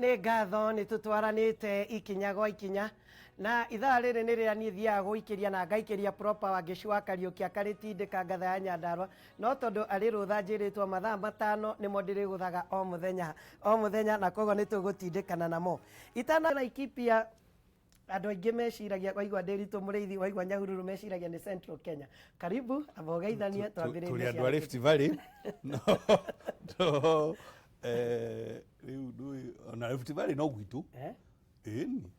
Nĩ ngatho nĩ tũtwaranĩte ikinya gwa ikinya na ithaa rĩrĩ nĩ rĩrĩa niĩ thiaga gũikĩria na ngaikĩria proper Wangeci wa Kariũki akarĩtindĩka ngatha ya Nyandarua no tondũ arĩ rũtha njĩrĩtwo mathaa 5 nĩmo ndĩrĩgũthaga o mũthenya o mũthenya na koguo nĩ tũgũtindĩkana namo. Itana Laikipia andũ aingĩ meciragia waigua Ndĩritũ Mũrĩithi waigua Nyahururu meciragia nĩ Central Kenya. Karibu amba ũgeithanie twambĩrĩrie. Tũrĩ andũ a Rift Valley no no rĩu ndũĩ ona Rift Valley no gwitũ. Ĩni.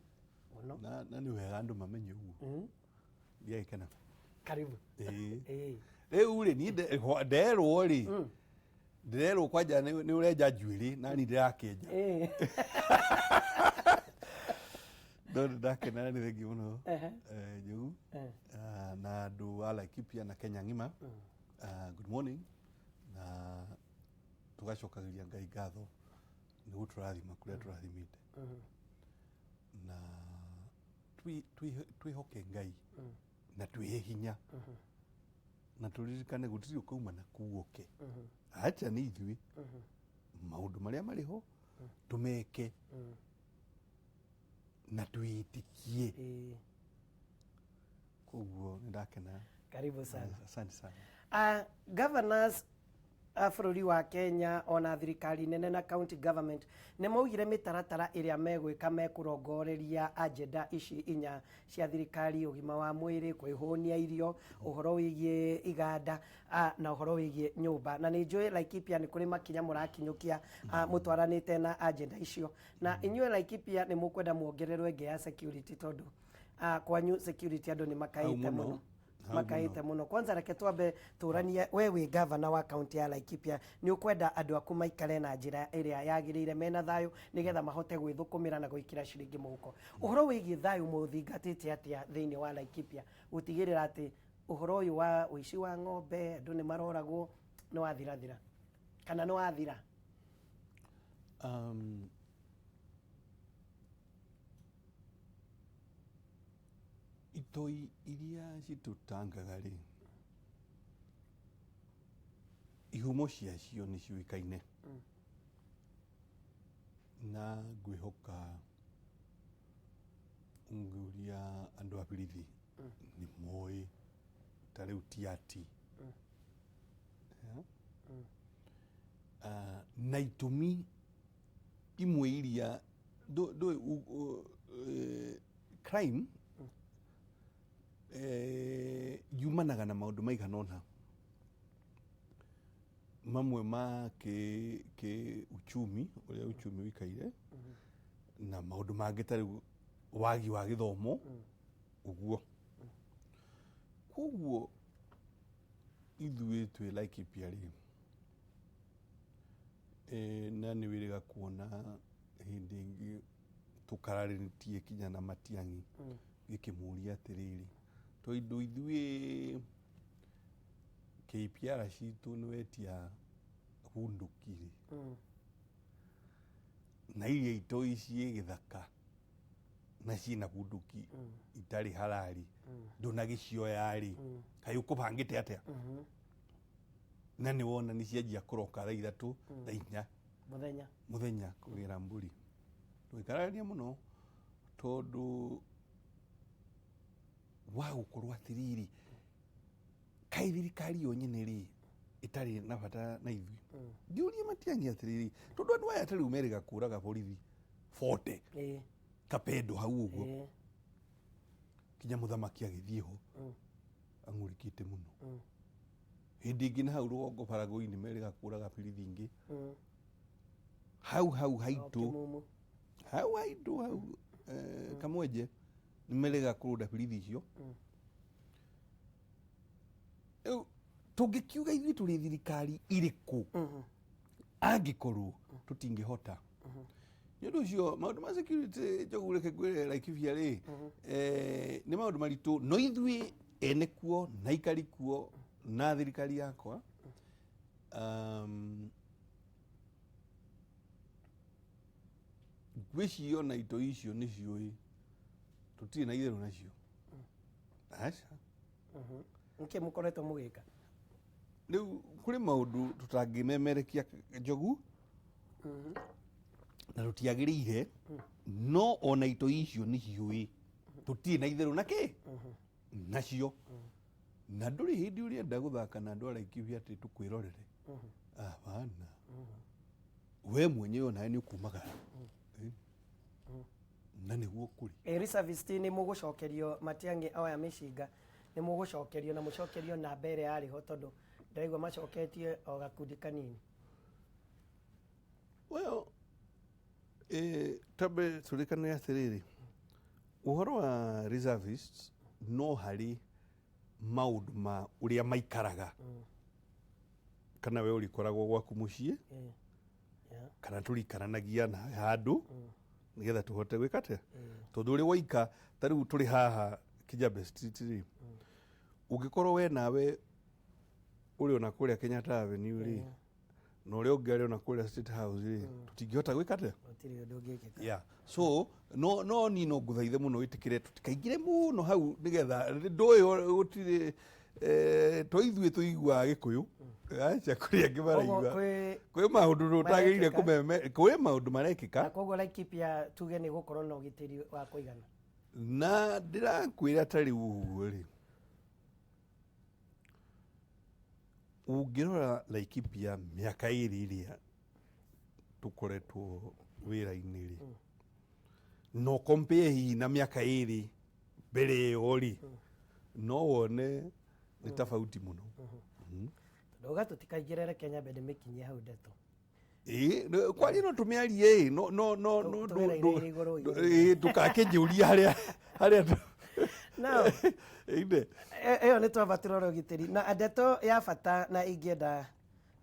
Mũno. Na nĩ wega andũ mamenye ũguo. Ndiagĩkena. Karibu. Ĩĩ. Rĩu rĩ niĩ nderwo rĩ ndĩrerwo kwanja nĩ ũrenja njuĩrĩ na niĩ ndĩrakĩenja. No nĩ ndakena nĩ thengiũ mũno Njogu na andũ a Laikipia na Kenya ng'ima. Good morning na tũgacokagĩria Ngai ngatho nĩ gũtũrathima kũrĩa tũrathimĩte na twĩhoke Ngai na twĩhe hinya na tũririkane gũtirĩ ũkauma na kuu oke acha nĩ ithuĩ maũndũ marĩa marĩ ho tũmeke na twĩtĩkie. Koguo nĩ ndakena. Karibu sana. Asante sana. Governors a bũrũri wa Kenya ona thirikari nene na county government nĩ maugire mĩtaratara ĩrĩa megwĩka mekũrongoreria agenda ici inya cia thirikari, ũgima wa mwĩrĩ, kwĩhũnia irio, ũhoro wĩgiĩ iganda na ũhoro wĩgiĩ nyũmba. Na nĩ njũĩ Laikipia nĩ kũrĩ makinya mũrakinyũkia mũtwaranĩte na agenda icio. Na inyuĩ Laikipia nĩ mũkwenda muongererwo ĩngĩ ya security tondũ kwanyu security andũ nĩ makaĩte mũno. Makaĩte mũno. Kwanza reke twambe tũranie, we wĩ gavana wa kaunti ya Laikipia, nĩ ũkwenda andũ aku maikare na njĩra ĩrĩa yagĩrĩire mena thayũ nĩgetha mahote gwĩthũkũmĩra na gwĩkĩra ciringi mũhuko. Ũhoro wĩgiĩ thayũ mũthingatĩte atĩa thĩinĩ wa Laikipia gũtigĩrĩra atĩ ũhoro ũyũ wa ũici wa ng'ombe, andũ nĩ maroragwo nĩ wathirathira kana nĩ wathira? Itoi iria citũtangaga rĩ, ihumo ciacio nĩ ciũĩkaine. Na ngwĩhoka ũngĩũria andũ a birithi nĩ moĩ ta rĩu Tiaty. Na itũmi imwe iria ndũĩ crime yumanaga na maũndũ maigana ũna, mamwe ma kĩ uchumi, ũrĩa uchumi ũikaire, na maũndũ mangĩ ta rĩu wagi wa gĩthomo ũguo. Koguo ithuĩ twĩ Laikipia rĩ, na nĩ wĩrĩga kuona hĩndĩ ĩngĩ tũkararĩtie kinya na Matiang'i gĩkĩmũria atĩrĩrĩ, tondũ ithuĩ KPR citũ nĩ wetia bunduki rĩ, na iria itoi ciĩ gĩthaka na ciĩna bunduki itarĩ harari ndũnagĩcioya rĩ, kaĩ ũkũbangĩte atĩa? Na nĩ wona nĩ cianjia kũroka thaa 3 thaa 4 mũthenya mũthenya kũgĩra mbũri. Tũgĩkararania mũno tondũ wa gũkorwo atĩrĩrĩ, kaĩ thirikari yo nyene rĩ ĩtarĩ na bata na ithuĩ. Ngĩũria Matiang'i atĩrĩrĩ, tondũ andũ aya ta rĩu merĩga kũraga borithi 40 Kapedo hau ũguo, kinya mũthamaki agĩthiĩ ho ang'ũrĩkĩte mũno. Hĩndĩ ĩngĩ na hau rũgongo Baragoi-inĩ merĩga kũraga borithi ingĩ hau hau haitũ, hau haitũ hau Kamwenje nĩ merĩga kũrũnda borithi icio. Rĩu tũngĩkiuga ithuĩ tũrĩ thirikari irĩkũ angĩkorwo tũtingĩhota? Nĩ ũndũ ũcio maũndũ ma security, Njogu, reke ngwĩre Laikipia rĩ, nĩ maũndũ maritũ, no ithuĩ ene kuo na aikari kuo na thirikari yakwa, ngwĩciria ona itoi icio nĩ ciũĩ tũtirĩ na itherũ nacio. Aca. Nĩkĩ mũkoretwo mũgĩka? Rĩu kũrĩ maũndũ tũtangĩmemerekia, Njogu. Na tũtiagĩrĩire, no ona itoi icio nĩ ciũĩ tũtirĩ na itherũ na kĩ nacio, na ndũrĩ hĩndĩ ũrĩenda gũthaka na andũ a Laikipia atĩ tũkwĩrorere. Hapana, we mwenyewe onawe nĩ ũkumagara. Eh. Na nĩguo kũrĩ. Ĩ reservist nĩ mũgũcokerio? Matiang'i oya mĩcinga, nĩ mũgũcokerio na mũcokerio namba ĩrĩa yarĩ ho, tondũ ndĩraigua macoketie o gakundi kanini. Well, tambe tũrĩkane atĩrĩrĩ, ũhoro wa reservists no harĩ maũndũ ma ũrĩa maikaraga, kana we ũrĩkoragwo gwaku mũciĩ kana tũrikaranagia nawe handũ nĩgetha tũhote gwĩka atĩa, tondũ ũrĩ waika ta rĩu tũrĩ haha Kijabe Street rĩ, ũngĩkorwo we nawe ũrĩ ona kũrĩa Kenyatta Avenue rĩ, na ũrĩa ũngĩ arĩ ona kũrĩa State House rĩ, tũtingĩhota gwĩka atĩa? Gũtirĩ ũndũ ũngĩkĩka. Yeah. So no ni no ngũthaithe mũno wĩtĩkĩre tũtikaingĩre mũno hau, nĩgetha ndũĩ gũtirĩ to ithuĩ tũiguaga Gĩkũyũ, aca kũrĩ angĩ Koguo maraigua. Kwĩ Kwĩ maũndũ tũtagĩrĩire marekĩka. kũmeme, kwĩ maũndũ marekĩka. Na koguo Laikipia tuge nĩ gũkorwo na ũgitĩri wa kũigana? Na ndĩrakwĩra ta rĩu ũguo rĩ, ũngĩrora Laikipia mĩaka 2 ĩrĩa tũkoretwo wĩra-inĩ rĩ, no compare hihi na mĩaka 2 mbere ĩyo rĩ, no wone nĩ tofauti mũno. Tondũ uga tũtikaingĩre, reke nyambe ndĩmĩkinyie hau ndeto. Ĩĩ, kwaria no tũmĩarie ĩ, no Tũgereire igũrũ igũrũ. Ĩĩ, ndũgakĩnjũrie harĩa Now, ĩinde. Ĩyo nĩ twamba tũrore ũgitĩri na ndeto ya bata na ingĩenda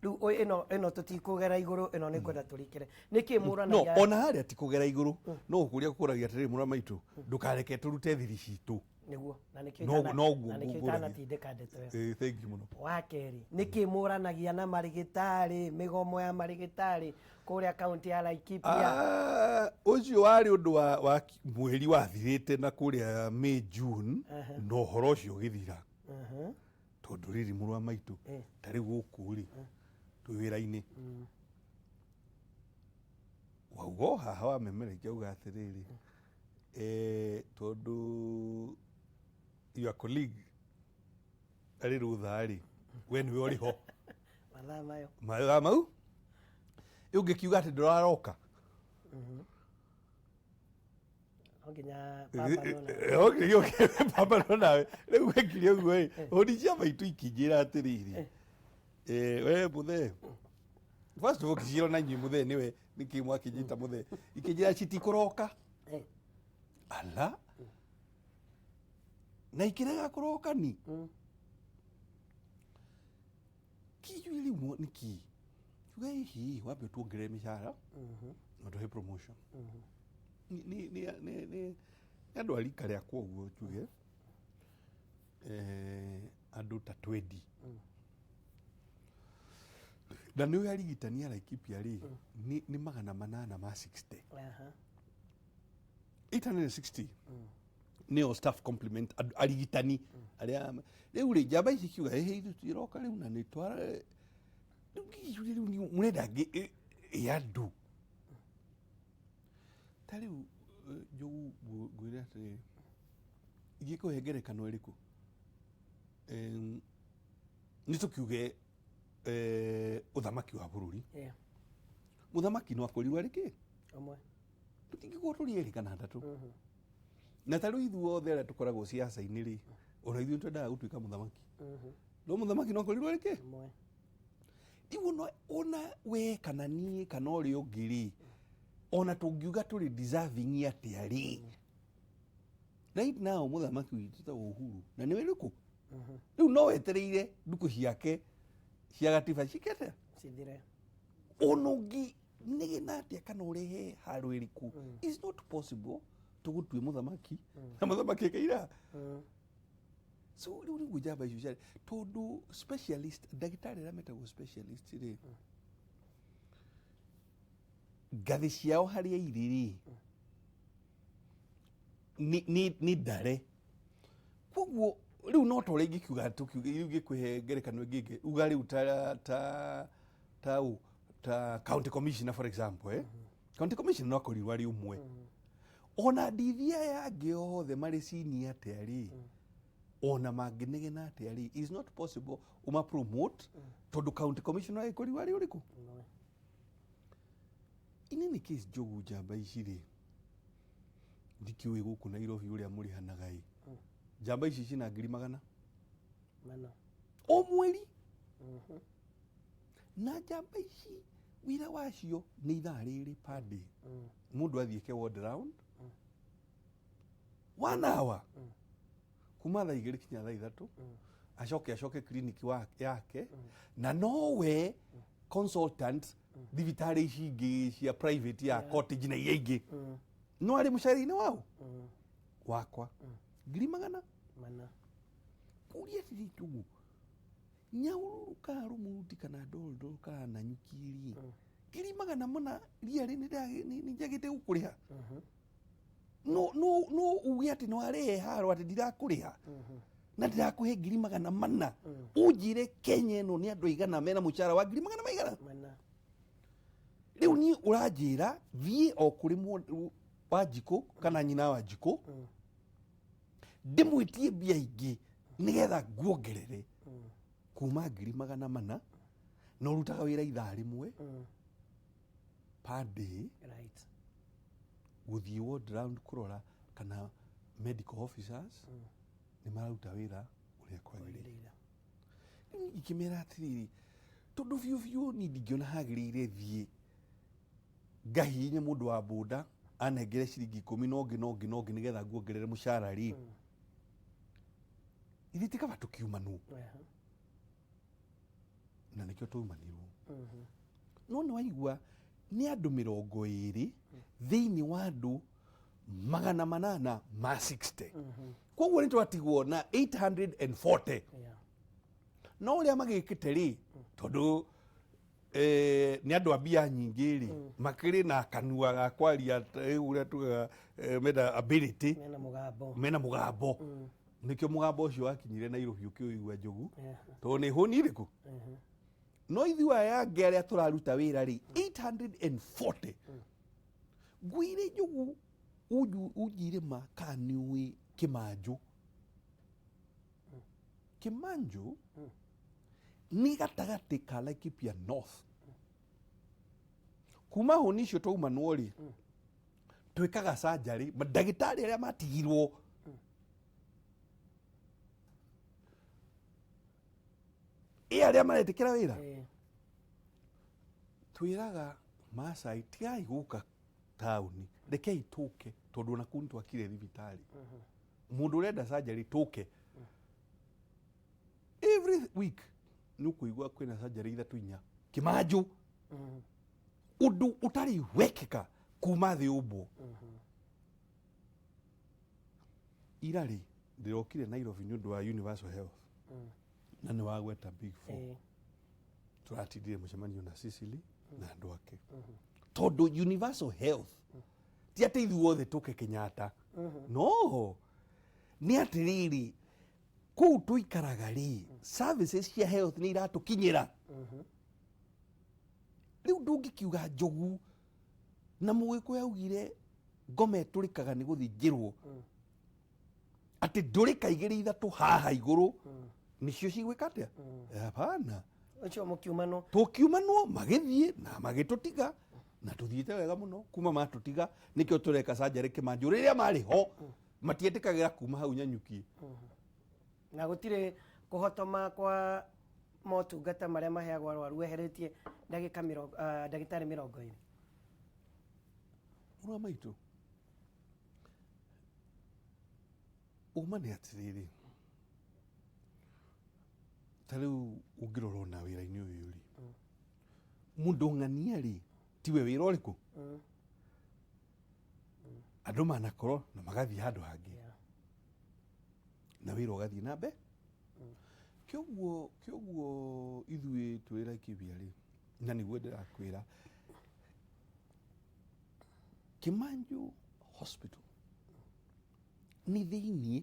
rĩu ĩno tũtikũgera igũrũ, ĩno nĩ ngwenda tũrikĩre nĩkĩ No mũranagia. Ona harĩa ti kũgera igũrũ, no gũkũria kũragia atĩrĩrĩ, mũra maitũ, ndũkareke tũrute thiri citũ. Nĩguo na nĩkĩo Noguo na nĩkĩo ngũragia. itanatindĩka ndeto ĩyo. Ĩĩ, thank you mũno. Wa kerĩ, nĩkĩ mũranagia na marĩgĩtarĩ, mĩgomo ya marĩgĩtarĩ kũrĩa kaunti ya Laikipia? Ah, ũcio warĩ ũndũ wa mweri wathirĩte na kũrĩa May, June, na ũhoro ũcio ũgĩthira, tondũ rĩrĩ, mũrũ wa maitũ, ta rĩu gũkũ rĩ twĩ wĩra-inĩ, wauga o haha wamemerekia auga atĩrĩrĩ, tondũ your colleague arĩ rũtha rĩ, we nĩwe ũrĩ ho. Mathaa mayo. Mathaa mau ũngĩkiuga atĩ ndũraroka. No nginya pambano na Okay, pambano nawe. Rĩu wekire ũguo ĩ, hũni cia maitũ ikĩnjĩra atĩrĩrĩ, we mũthee, first of all kĩciro na inyuĩ mũthee nĩwe nĩkĩ mwakĩnjĩta mũthee, ikĩnjĩra citikũroka. Ala, na ikĩrega kũroka ni kijui rĩu nĩkĩ kiuga hihi wambe ũtuongerere mĩcara na ũtũhe promotion. Nĩ andũ a rika rĩakwa ũguo njuge, andũ ta 20, na nĩ ũyũ arigitani a Laikipia rĩ, nĩ 860. 860 nĩo staff complement, arigitani arĩa rĩu rĩ njamba ici kiuga ĩhĩ ithuĩ tutiroka rĩu, na nĩ twara rĩu ngĩciria rĩu nĩ mũrenda ĩ andũ ta rĩu njogu ngwĩre atĩrĩrĩ, ingĩkũhe ngerekano ĩrĩkũ? Nĩ tũkiuge ũthamaki wa bũrũri, mũthamaki no akorirwo arĩ kĩ? Ũmwe. Tũtingĩkorwo tũrĩ erĩ kana atatũ. Na ta rĩu ithuothe arĩa tũkoragwo ciaca-inĩ rĩ, ona ithuĩ nĩtwendaga gũtuĩka mũthamaki, no mũthamaki no akorirwo arĩ kĩ? Ũmwe. Rĩu ona we kana niĩ kana ũrĩa ũngĩ rĩ, ona tũngiuga tũrĩ deserving atĩa rĩ, right now mũthamaki witũ ta Uhuru na nĩwe rĩkũ rĩu, no wetereire ndukũ ciake cia gatiba cikete cithire. Ona ũngĩ negena atĩa kana ũrehe haro ĩrĩkũ, is not possible tũgũtue mũthamaki na mũthamaki akaira. So rĩu nĩguo njamba icio ciarĩ, tondũ specialist, ndagĩtarĩ arĩa metagwo specialist rĩ, ngathĩ ciao harĩa irĩ rĩ nĩ ndare. Koguo rĩu no ta ũrĩa ingĩkiuga, tũkiuge rĩu ingĩkũhe ngerekano ĩngĩ ĩngĩ uga rĩu ta ũ ta county commissioner, for example, County commissioner no akorirwo arĩ ũmwe. Ona ndithi aya angĩ othe marĩ senior atĩa rĩ, ona mangĩnegena atĩa rĩ, is not possible ũma promote tondũ county commissioner agĩkorirwo arĩ ũrĩkũ? Ũmwe. In any case, Njogu, njamba ici rĩ, ndikĩũĩ gũkũ Nairobi ũrĩa mũrĩhanaga ĩ, njamba ici cina 400,000 Mana. o mweri. Na njamba ici wĩra wacio nĩ ithaa rĩrĩ per day. Mũndũ athiĩ ke ward round one hour kuma thaa 2 kinya thaa 3, acoke clinic yake, na nowe consultant thibitarĩ ici ingĩ cia private ya cottage na iria ingĩ, no arĩ mũcara-inĩ wao wakwa 400,000. Mana. Kũria atĩrĩ, Njugu, Nyahururu kana Rumuruti kana Ndoldol kana Nanyuki rĩ, 400,000 riarĩ nĩ njagĩte gũkũrĩha? No uge atĩ nĩ warehe haro atĩ ndirakũrĩha na ndirakũhe 400,000? Ũnjĩre, Kenya ĩno nĩ andũ aigana mena mũcara wa ngiri magana maigana? Mana. Rĩu niĩ ũranjĩra thiĩ o kũrĩ Wanjikũ kana nyina Wanjikũ, ndĩmwĩtie mbia ingĩ nĩgetha nguongerere kuma 400,000, na ũrutaga wĩra ithaa rĩmwe per day gũthiĩ ward round kũrora kana medical officers nĩ mararuta wĩra ũrĩa kwagĩrĩire. Kwagĩrĩire. Rĩu ingĩmera atĩrĩrĩ, tondũ biũ biũ niĩ ndingĩona hagĩrĩire thiĩ ngahihinye mũndũ wa boda anengere ciringi 10 na ũngĩ na ũngĩ na ũngĩ nĩgetha nguongerere mũcara rĩ, ithuĩ ti kaba tũkiumanwo? Na nĩkĩo twaumanirwo. No nĩ waigua nĩ andũ 20 thĩinĩ wa andũ 860, koguo nĩ twatigwo na 840. No ũrĩa magĩkĩte rĩ, tondũ nĩ andũ a mbia nyingĩ rĩ, makĩrĩ na kanua ga kwaria ta rĩu ũrĩa tugaga, mena ability. Mena mũgambo. Mena mũgambo. Nĩkĩo mũgambo ũcio wakinyire Nairobi ũkĩũigua, Njogu, tondũ nĩ hũni ĩrĩkũ. No ithuĩ aya angĩ arĩa tũraruta wĩra rĩ, 840, ngwĩre Njogu, unjire ma kana nĩ ũĩ Kĩmanjũ? Kĩmanjũ nĩ gatagatĩ ka Laikipia North. Kuma hũni icio twaumanwo rĩ, twĩkaga surgery ndagĩtarĩ arĩa matigirwo ĩ arĩa maretĩkĩra wĩra. Twĩraga Maasai, tigai gũka taũni, rekei tũke, tondũ ona kũu nĩtwakire thibitarĩ. Mũndũ ũrenda surgery, tũke. Every week nĩ ũkũigua kwĩna surgery ithatũ inya Kĩmanjũ, ũndũ ũtarĩ wekĩka kuma thĩ ũmbwo. Ira rĩ, ndĩrokire Nairobi nĩ ũndũ wa universal health, na nĩ wagweta Big Four. Tũratindire mũcemanio na Sicily na andũ ake, tondũ universal health ti atĩ ithuothe tũke Kenyatta, no nĩ atĩrĩrĩ, kũu tũikaraga rĩ, services cia health nĩ iratũkinyĩra. Rĩu ndũngĩkiuga, Njogu, na Mũgĩkũyũ augire ngoma ĩtũrĩkaga nĩ gũthingĩrwo, atĩ ndũrĩka igĩrĩ ithatũ haha igũrũ nĩcio cigwĩka atĩa? Hapana. Ũcio mũkiumanwo. Tũkiumanwo, magĩthiĩ na magĩtũtiga, na tũthiĩte wega mũno kuma matũtiga. Nĩkĩo tũreka canjarĩ Kĩmanjũ. Rĩrĩa marĩ ho matietĩkagĩra kuma hau Nyanyuki. Na gũtirĩ kũhotoma kwa motungata marĩa maheagwo arwaru weheretie ndagĩka ndagĩtarĩ 20? Mũrũ wa maitũ, ũma nĩ atĩrĩrĩ, ta rĩu ũngĩrora ona wĩra-inĩ ũyũ rĩ, mũndũ ng'ania rĩ, tiwe wĩra ũrĩkũ andũ manakorwo na magathiĩ handũ hangĩ na wĩra ũgathiĩ na mbere. Kĩoguo ithuĩ twĩ Laikipia rĩ, na nĩguo ndĩrakwĩra, Kĩmanjũ Hospital nĩ thĩiniĩ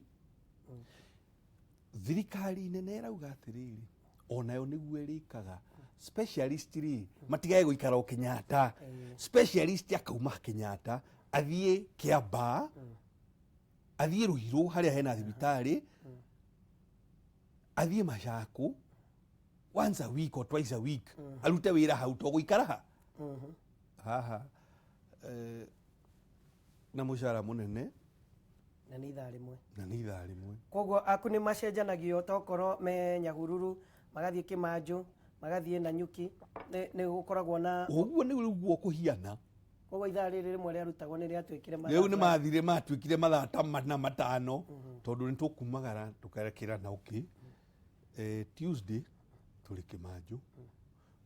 thirikari nene ĩrauga atĩrĩrĩ, onayo nĩguo ĩrĩkaga. Specialist rĩ, matigage gũikara o Kenyatta. Specialist akauma Kenyatta athiĩ Kĩambaa, athiĩ Ruiru harĩa hena thibitarĩ, athiĩ Machakũ once a week or twice a week, arute wĩra hau, to gũikara ha haha na mũcara mũnene. Na nĩ ithaa rĩmwe. Na nĩ ithaa rĩmwe. Koguo aku nĩ macenjanagio, tokorwo me Nyahururu magathiĩ Kĩmanjũ, magathiĩ Nanyuki, nĩ gũkoragwo na Ũguo nĩ rĩu kũhiana. Koguo ithaa rĩrĩ rĩmwe rĩarutagwo nĩ rĩatuĩkire mathaa Rĩu nĩ fulani. Mathire matuĩkire mathaa ta mana matano, tondũ nĩ tũkumagara tũkarekera na ũkĩ. Tuesday tũrĩ Kĩmanjũ,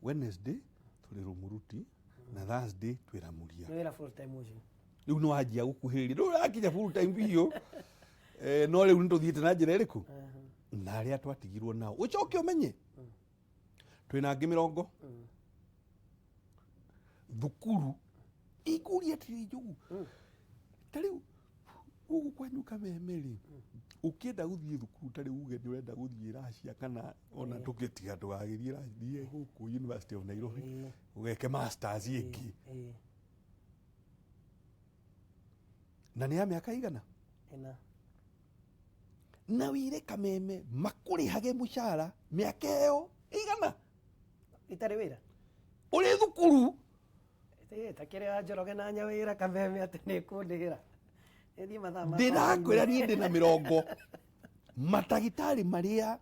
Wednesday tũrĩ Rumuruti, na Thursday twĩ Ramuria. Nĩ wĩra full time ũcio. Rĩu nĩ wanjia gũkuhĩrĩria, rĩu ũrakinya full time biũ. No rĩu nĩ tũthiĩte na njĩra ĩrĩkũ na arĩa twatigirwo nao. Ũcoke ũmenye twĩna angĩ 40 thukuru. Ingũria atĩrĩ, Njogu, ta rĩu gũkũ kwanyu Kameme rĩ, ũkĩenda gũthiĩ thukuru, ta rĩu uge nĩ ũrenda gũthiĩ Russia, kana ona tũgĩtiga ndũgagĩthiĩ Russia, thiĩ gũkũ University of Nairobi ũgeke masters ĩngĩ, na nĩ ya mĩaka igana? Ĩna. Na wĩre Kameme makũrĩhage mũcara mĩaka ĩyo igana Itarĩ wĩra. Ũrĩ thukuru. Ta kĩrĩa ya Njoroge na Nyawĩra Kameme atĩ nĩ kũndĩhĩra nĩthiĩ mathaa ma Ndĩrakwĩra niĩ ndĩ na 40 matagĩtarĩ marĩa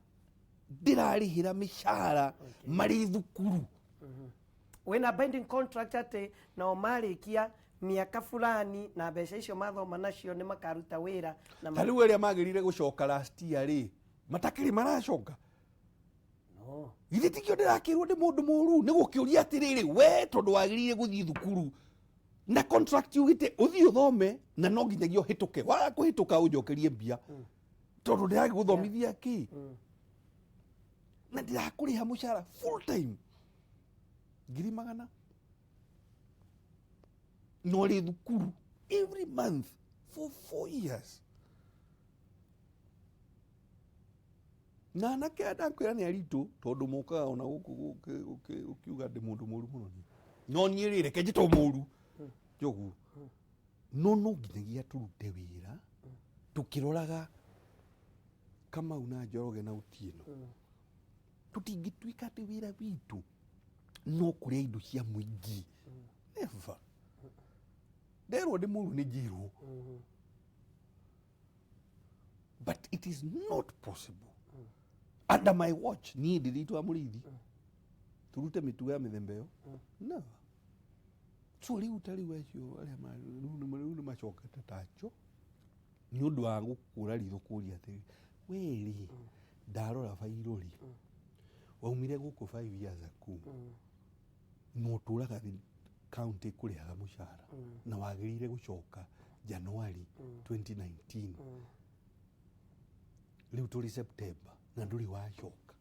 ndĩrarĩhĩra mĩcara marĩ thukuru. Wĩna binding contract atĩ nao marĩkia mĩaka fulani na mbeca icio mathoma nacio nĩ makaruta wĩra na Ta rĩu arĩa magĩrire gũcoka last year rĩ, matakĩrĩ maracoka? No. Githĩ tikĩo ndĩrakĩrwo nĩ mũndũ mũru nĩ gũkĩũria atĩrĩrĩ, we tondũ wagĩrĩire gũthiĩ thukuru na contract yugĩte ũthiĩ ũthome na no nginyagia ũhĩtũke, waga kũhĩtũka ũnjokerie mbia, tondũ ndĩragĩgũthomithia kĩ na ndĩrakũrĩha mũcara full time 100,000 na ũrĩ thukuru every month for 4 years. Na anake aya ndakwĩra nĩ aritũ, tondũ mokaga ona gũkũ ũkiuga ndĩ mũndũ mũru mũno niĩ. No niĩ rĩ, reke njĩtwo mũru, Njogu, no nginyagia tũrute wĩra tũkĩroraga Kamau na Njoroge na Otieno. Tũtingĩtuĩka atĩ wĩra witũ no kũrĩa indo cia mũingĩ. Never. Nderwo ndĩ mũru nĩ njirwo, but it is not possible under my watch niĩ ndĩrĩitũ wa mũrĩithi tũrute mĩtugo ya mĩthemba ĩyo. Never. So rĩu ta rĩu acio arĩa rĩu nĩ macokete tacho nĩ ũndũ wa gũkũra ritho kũria atĩrĩ, we rĩ, ndarora bairo rĩ, waumire gũkũ 5 years ago na ũtũraga county kũrĩhaga mũcara na wagĩrĩire gũcoka January 2019, rĩu tũrĩ September na ndũrĩ wacoka.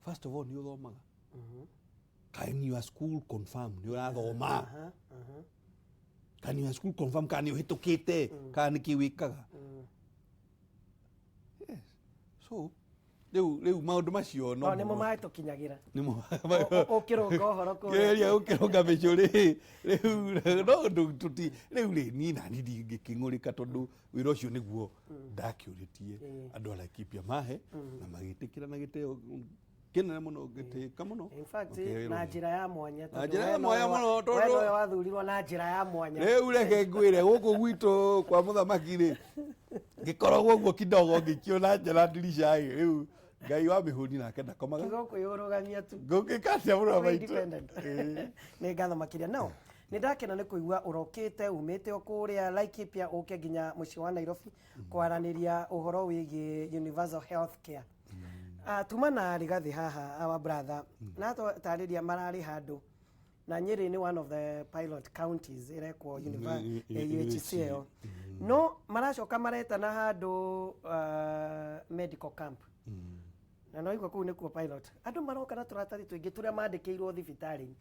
First of all, nĩ ũthomaga? Can your school confirm nĩ ũrathoma? Aha, aha. Can your school confirm kana nĩ ũhĩtũkĩte, kana nĩ kĩ wĩkaga? Yes. So rĩu maũndũ macio no nĩmo mũno- magĩtũkinyagĩra. Nĩmo. Ũkĩrũnga ũhoro kũrĩa. Kĩgeria gũkĩrũnga mĩcũrĩ rĩu no ũndũ tũti rĩu rĩ, niĩ nani ndingĩkĩng'ũrĩka, tondũ wĩra ũcio nĩguo ndakĩũrĩtie andũ a Laikipia mahe na magĩtĩkĩra na gĩtĩo kĩnene mũno, ngĩtĩka mũno. In fact, Makĩhe wĩra na ũcio. njĩra ya mwanya, Na tondũ njĩra ya we mwanya nowe mũno, we nowe wathurirwo na njĩra ya mwanya. Rĩu reke ngwĩre, gũkũ gwitũ kwa mũthamaki rĩ, ngĩkoragwo ũguo kidogo ngĩikio na nja na ndirica ĩ. Rĩu Ngai wa mĩhũni nake ndakomaga. Tiga kwĩyũrũgamia tu. Ngũngĩka atĩa mũno wa Wĩ maitũ? independent. Nĩ ngatho makĩria. No nĩ ndakena nĩ kũigua ũrokĩte umĩte o kũrĩa Laikipia ũke nginya mũciĩ wa Nairobi kwaranĩria ũhoro wĩgiĩ universal health care. Tuma na Rigathi haha, our brother, na tarĩria mararĩ handũ na Nyeri nĩ one of the pilot counties ĩrekwo UHC ĩyo, no maracoka maretana handũ medical camp, na no igua kũu nĩkuo pilot. Andũ maroka na tũratathi tũingĩ tũrĩa mandĩkĩirwo thibitarĩ-inĩ.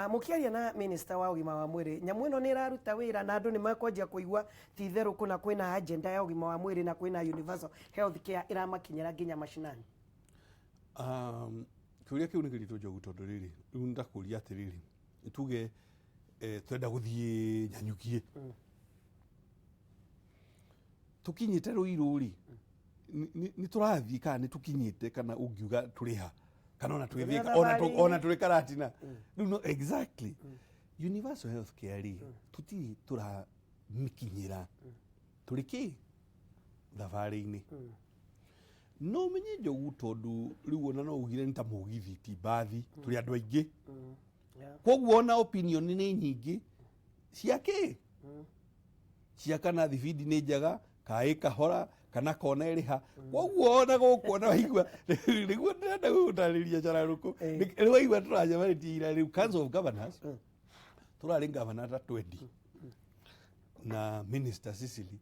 Mũkĩaria na minister wa ũgima wa mwĩrĩ, nyamũ ĩno nĩ ĩraruta wĩra na andũ nĩ mekwanjia kũigua ti itherũ kũna kwĩna agenda ya ũgima wa mwĩrĩ na kwĩna universal health care ĩramakinyĩra nginya macinani? Kĩũria kĩu nĩ kĩritũ, Njogu, tondũ rĩrĩ, rĩu ndakũria atĩrĩrĩ, tuge twenda gũthiĩ Nyanyukie, tũkinyĩte Rũirũ rĩ, nĩ tũrathiĩ kana nĩ tũkinyĩte, kana ũngiuga tũrĩ ha, kana ona twĩ Thika, ona tũrĩ Karatina rĩu? No exactly universal health care rĩ, tũtirĩ tũramĩkinyĩra, tũrĩ kĩ thabarĩ-inĩ. No menye, Njogu, tondũ rĩu ona no ugire nĩ ta mũgithi, ti mbathi, tũrĩ andũ aingĩ. Koguo ona opinion nĩ nyingĩ cia kĩ, cia kana thibindi nĩ njega, kaĩ kahora, kana kona ĩrĩ ha. Koguo ona gũkũ ona waigua nĩguo ndĩrenda gũgũtarĩria cararũkũ. Rĩu waigua tũracemanĩtie ira rĩu Council of Governors, tũrarĩ governor ta 20 na Minister Cecily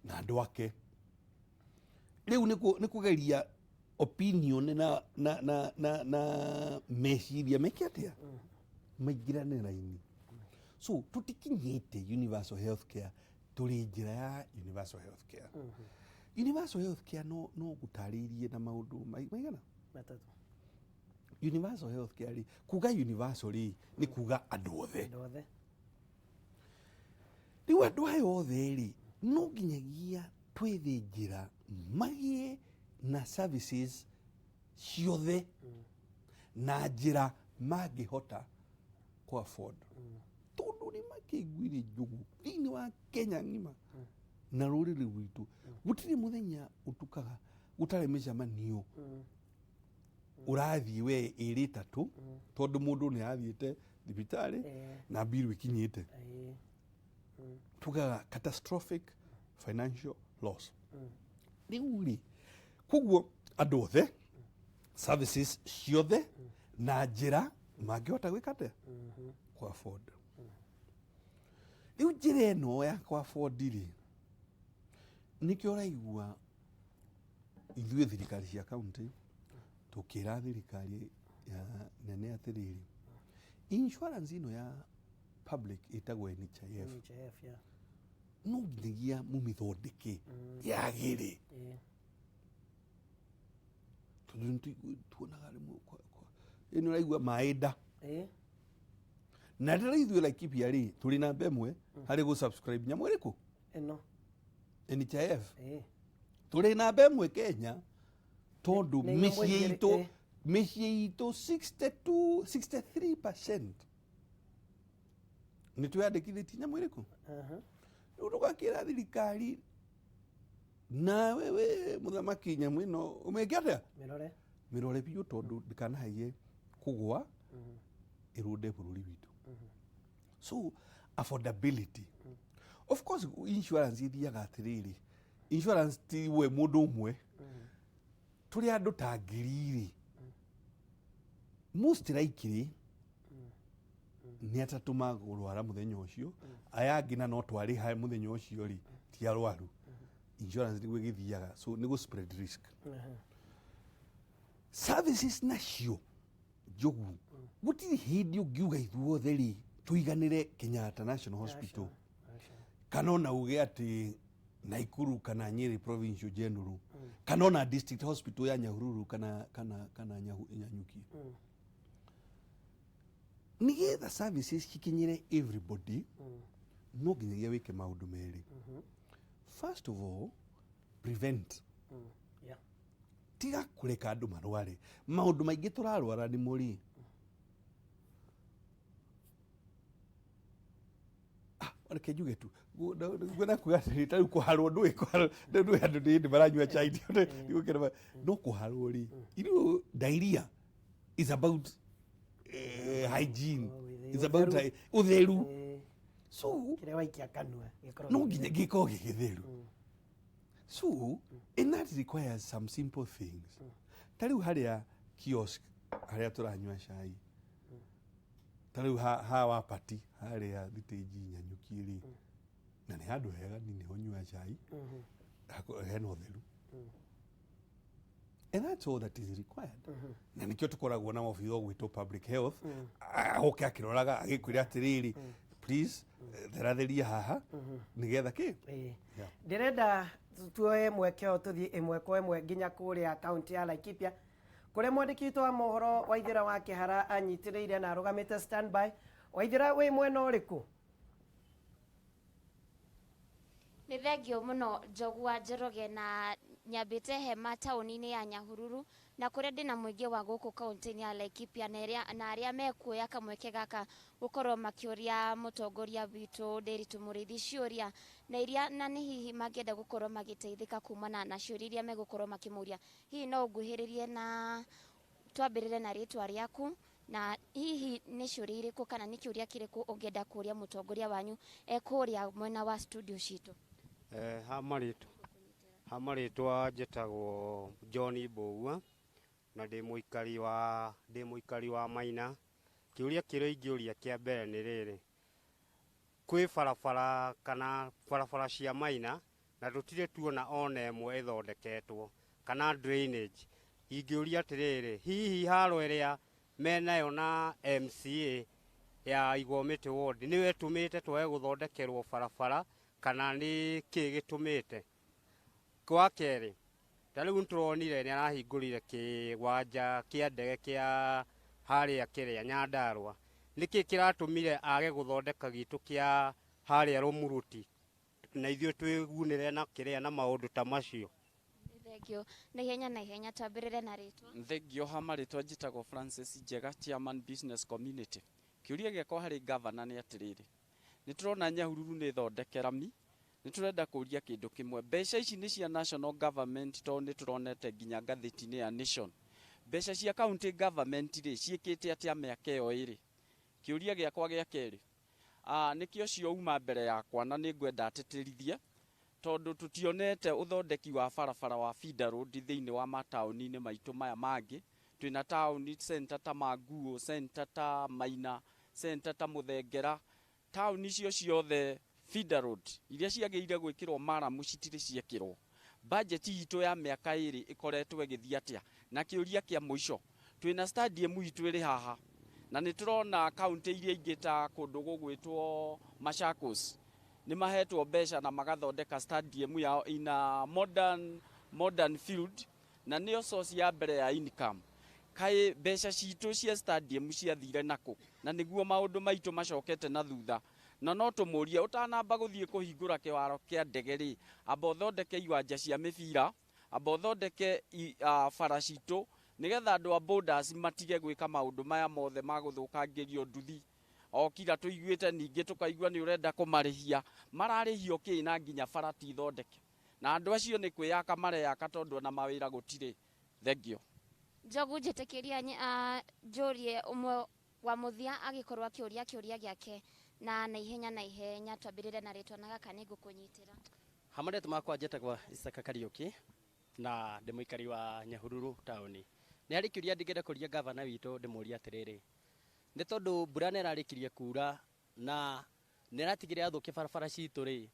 na andũ ake. Rĩu nĩ kũgeria opinion na meciria meke atĩa maingĩrane raini. So tũtikinyĩte universal health care, tũrĩ njĩra ya universal health care. Universal health care no gũtarĩirie na maũndũ maigana? Matatũ. Universal health care rĩ, kuga universal rĩ, nĩ kuga andũ othe. Andũ othe. Rĩu andũ aya othe rĩ, no nginyagia twethe njĩra magĩe na services ciothe na njĩra mangĩhota kũ afford, tondũ nĩ makĩiguire, Njugu, thĩinĩ wa Kenya ng'ima na rũrĩrĩ rwitũ gũtirĩ mũthenya ũtukaga gũtarĩ mĩcemanio ũrathiĩ we ĩrĩ ĩtatũ, tondũ mũndũ nĩ athiĩte thibitarĩ na mbiru ĩkinyĩte, tugaga catastrophic financial loss. Rĩu rĩ, koguo andũ othe, services ciothe na njĩra mangĩhota gwĩka atĩa, kũ afford. Rĩu njĩra ĩno ya kũ afford rĩ, nĩkĩo ũraigua ithuĩ thirikari cia kaunti tũkĩra thirikari ya nene atĩrĩrĩ, insurance ĩno ya public ĩtagwo NHIF, NHIF, yeah. No nginyagia mũmĩthondeke yagĩre, tondũ nĩ tuonaga rĩmwe ĩno ũraigua maĩ nda. Na rĩrĩa ithuĩ Laikipia rĩ, tũrĩ namba ĩmwe harĩ gũ subscribe nyamũ ĩrĩkũ? Ĩno. NHIF. Tũrĩ namba ĩmwe Kenya, tondũ Nĩ nyamũ mĩciĩ igĩrĩ, itũ, mĩciĩ itũ 62 63% nĩ twĩyandĩkithĩtie nyamũ ĩrĩkũ. Rĩu tũgakĩra thirikari, nawe we mũthamaki, nyamũ ĩno ũmĩke atĩa? Mĩrore. Mĩrore biũ, tondũ ndĩkanahaiye kũgwa ĩrũnde bũrũri witũ. So affordability, of course insurance ithiaga atĩrĩrĩ, insurance ti we mũndũ ũmwe, tũrĩ andũ ta 1000 rĩ, most likely nĩ atatũ magũrwara mũthenya ũcio, aya angĩ na no twarĩha mũthenya ũcio rĩ, ti arwaru. Insurance nĩguo ĩgĩthiaga, so nĩ gũ spread risk. Services nacio, Njogu, gũtirĩ hĩndĩ ũngiuga ithuothe rĩ tũiganĩre Kenyatta National Hospital, Aca. kana ona uge atĩ Naikuru kana Nyeri Provincial General, kana ona district hospital ya Nyahururu kana Nyanyuki. Nigetha services cikinyĩre everybody, no nginyagia wĩke maũndũ merĩ. First of all, prevent. Tiga kũreka andũ marware. Maũndũ maingĩ tũrarwara nĩmo rĩ, reke njuge tu, ngwenda kuga atĩrĩ, ta rĩu kũharwo, ndũĩ kũharwo, ndũĩ andũ nĩ hĩndĩ maranyua chai, ndigũkĩra no kũharwo rĩ, diarrhea is about hygiene. Oh, is about ũtheru. Ũtheru. So Kĩrĩa waikia kanua gĩkorwo no gĩ nginya gĩkorwo gĩ gĩtheru. So and that requires some simple things. Ta rĩu harĩa kiosk harĩa tũranyua cai, ta rĩu ha wapati harĩa thitĩnji Nyanyuki rĩ, na nĩ handũ hega, ni nĩho nyua cai. Hena ũtheru, and that's all that is required. Na nĩkĩo tũkoragwo na wabici ũgwĩtwo public health, agoke akĩroraga agĩkwĩra atĩrĩrĩ, please, theratheria haha nĩgetha kĩ. Ndĩrenda tuoe mweke ũyũ tũthiĩ ĩmwe kwa ĩmwe nginya kũrĩa kaunti ya Laikipia. Kũrĩa mwandĩki witũ wa mohoro Waithĩra wa Kĩhara anyitĩrĩire na arũgamĩte standby. Waithĩra, wĩ mwena ũrĩkũ? Nĩ thengio mũno, Njogu wa Njoroge, na nyambĩte hema taũni-inĩ ya Nyahururu, na kũrĩa ndĩna mũingĩ wa gũkũ kaũntĩ-inĩ ya Laikipia na arĩa mekuoya kamweke gaka gũkorwo makĩũria mũtongoria witũ Ndiritu Mũrĩithi ciũria na iria na nĩ hihi mangĩenda gũkorwo magĩteithĩka kumana na ciũria iria megũkorwo makĩmũria. Hihi no ũnguhĩrĩrie na twambĩrĩre na rĩtwa rĩaku, na hihi nĩ ciũria irĩkũ kana nĩ kĩũria kĩrĩkũ ũngĩenda kũria mũtongoria wanyu e kũrĩa mwena wa studio citũ? Ha marĩtwa njĩtagwo John Mbũgua na ndĩ mũikari wa Maina. Kĩũria kĩrĩa ingĩũria kĩa mbere nĩ rĩrĩ: kwĩ barabara kana barabara cia Maina na tũtirĩ tuona ona ĩmwe ĩthondeketwo kana drainage. Ingĩũria atĩrĩrĩ, hihi haro ĩrĩa menayo na MCA ya Igomĩtĩ ward nĩyo ĩtũmĩte twage gũthondekerwo barabara, kana nĩ kĩ gĩtũmĩte? Wa kerĩ, ta rĩu nĩtũronire nĩ arahingũrire kĩwanja kĩa ndege kĩa harĩa kĩrĩa Nyandarũa. Nĩkĩ kĩratũmire age gũthondeka gitũ kĩa harĩa Rũmuruti na ithuĩ twĩgunĩre na kĩrĩa na maũndũ ta macio? Thengio. Na ihenya na ihenya, twambĩrĩre na rĩtwa. Thengio. Ha marĩtwa njĩtagwo Francis Njega, chairman business community. Kĩũria gĩakwa harĩ gavana nĩ atĩrĩrĩ, nĩ tũrona Nyahururu nĩ thondeke rami. Nĩ tũrenda kũria kĩndũ kĩmwe: mbeca ici nĩ cia national government? Tondũ nĩ tũronete nginya ngathĩti-inĩ ya Nation, mbeca cia county government rĩ, ciĩkĩte atĩa mĩaka ĩyo ĩrĩ? Kĩũria gĩakwa gĩa kerĩ, nĩkĩo cio uma mbere yakwa na nĩ ngwenda atĩtĩrithie, tondũ tũtionete ũthondeki wa barabara wa feeder road thĩinĩ wa mataũni-inĩ maitũ maya mangĩ. Twĩna taũni center ta Manguo, center ta Maina, center ta Mũthengera. Taũni icio ciothe feeder road iria ciagĩrĩire gwĩkĩrwo maramu citirĩ ciekĩrwo. Budget itũ ya mĩaka 2 ĩkoretwo ĩgĩthiĩ atĩa? Na kĩũria kĩa mũico, twĩna stadium itũ ĩrĩ haha na nĩ tũrona kaunti iria ingĩ ta kũndũ gũgwĩtwo Machakos nĩ mahetwo mbeca na magathondeka stadium yao ina modern field, na nĩyo source ya mbere ya income. Kaĩ mbeca citũ cia stadium ciathire nakũ, na nĩguo maũndũ maitũ macokete na thutha? Na no tũmũrie, ũtanamba gũthiĩ kũhingũra kĩwaro kĩa ndege rĩ, amba ũthondeke iwanja cia mĩbira, amba ũthondeke bara citũ, nĩgetha andũ a borders matige gwĩka maũndũ maya mothe ma gũthũkangĩrio nduthi o kira tũiguĩte. Ningĩ tũkaigua nĩ ũrenda kũmarĩhia. Mararĩhio kĩ na nginya bara ti thondeke, na andũ acio nĩ kwĩyaka mareyaka, tondũ ona mawĩra gũtirĩ? Thengio. Njogu, njĩtĩkĩria njũrie ũmwe wa mũthia agĩkorwo akĩũria kĩũria gĩake na ihenya na ihenya. Twambĩrĩre na rĩtwa, na gaka nĩ ngũkũnyitĩra. Ha marĩtwa makwa njĩtagwo Isaka Kariũki na ndĩ mũikari wa Nyahururu taũni. Nĩ harĩ kĩũria ndingĩenda kũria gavana witũ. Ndĩmũrie atĩrĩrĩ, nĩ tondũ mbura nĩ ĩrarĩkirie kura na nĩ ĩratigĩrĩra yathũkia barabara citũ rĩ,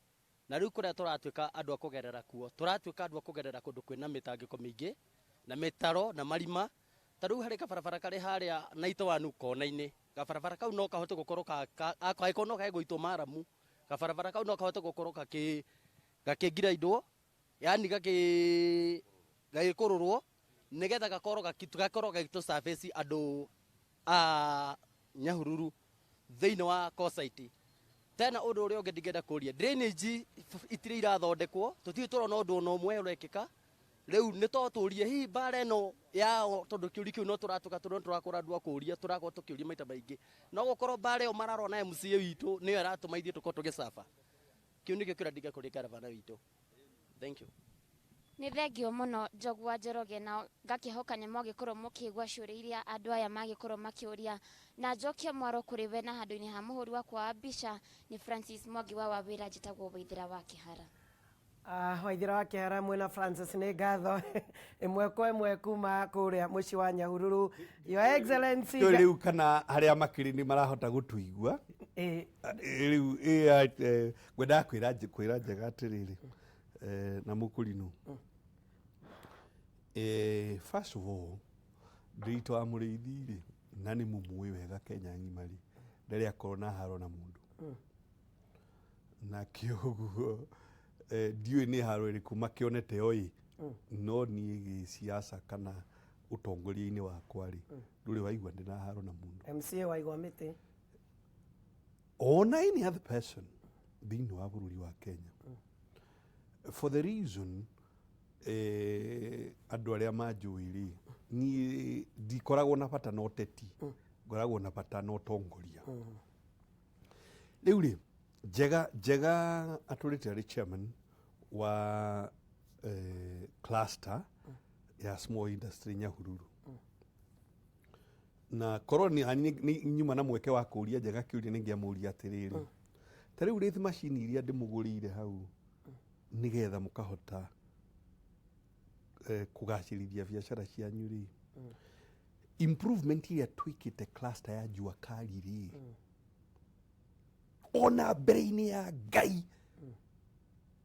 na rĩu kũrĩa tũratuĩka andũ a kũgerera kuo, tũratuĩka andũ a kũgerera kũndũ kwĩna mĩtangĩko mĩingĩ na mĩtaro na marima. Ta rĩu harĩ kabarabara karĩ harĩa Naitwanu kona-inĩ, gabarabara kau no kahote gũkorwo angĩkorwo no kage gũitwo maramu, gabarabara kau no kahote gũkorwo gakĩngiraindwo, yani gagĩkũrũrwo, nĩgetha gakorwo gagĩtũ service andũ a Nyahururu thĩinĩ wa Kosaiti. Tena ũndũ ũrĩa ũngĩ ndingĩenda kũria, drainage itirĩ irathondekwo, tũtirĩ tũrona ũndũ ona ũmwe ũrekĩka. Rĩu nĩ to tũrie hihi mbara ĩno yao, tondũ kĩũria kĩu no tũratũka tũrona tũrakora andũ a kũria, tũrakorwo tũkĩũria maita maingĩ, no gũkorwo mbara ĩyo mararona MCA witũ nĩyo ĩratũma ithuĩ tũkorwo tũgĩcaba. Kĩu nĩkĩo kĩũria ndingĩenda kũria gavana witũ. Thank you. Nĩ thengio mũno, Njogu wa Njoroge, na ngakĩhoka nĩ mwagĩkorwo mũkĩigua ciũria iria andũ aya magĩkorwo makĩũria, na njokie mwaro kũrĩ we. Na handũ-inĩ ha mũhũri wakwa wa mbica nĩ Francis Mwangi wa Wawĩra, njĩtagwo Waithĩra wa Kĩhara. Waithĩra wa Kĩhara mwĩna Francis, nĩ ngatho ĩmwe kwa ĩmwe kuma kũrĩa mũciĩ wa Nyahururu. Your Excellency. Tũĩ rĩu kana harĩa makĩrĩ nĩ marahota gũtũigua. Rĩu ngwendaga kwĩra Njega atĩrĩrĩ, na mũkũrinũ, first of all, Ndiritu wa Mũrĩithi rĩ, na nĩ mũmũĩ wega Kenya ng'ima rĩ, ndarĩ akorwo na haro na mũndũ, na kĩoguo ndiũĩ nĩ haro ĩrĩkũ makĩonete oĩ, no niĩ gĩciaca kana Ũtongoria-inĩ wakwa rĩ, ndũrĩ waigua ndĩ na haro na mũndũ. MCA wa Igwa Mĩtĩ. Ona any other person thĩinĩ wa bũrũri wa Kenya, for the reason andũ arĩa manjũĩ rĩ, niĩ ndikoragwo na bata na ũteti, ngoragwo na bata na ũtongoria. Rĩu rĩ, Njega Njega atũrĩte arĩ chairman wa cluster ya small industry Nyahururu, na korwo nĩ nyuma na mweke wa kũria Njega kĩũria, nĩ ngĩamũria atĩrĩrĩ, ta rĩu rĩthi macini iria ndĩmũgũrĩire hau nĩgetha mũkahota kũgacĩrithia biacara cianyu rĩ, improvement iria twĩkĩte cluster ya Jua Kali rĩ, ona mbere-inĩ ya Ngai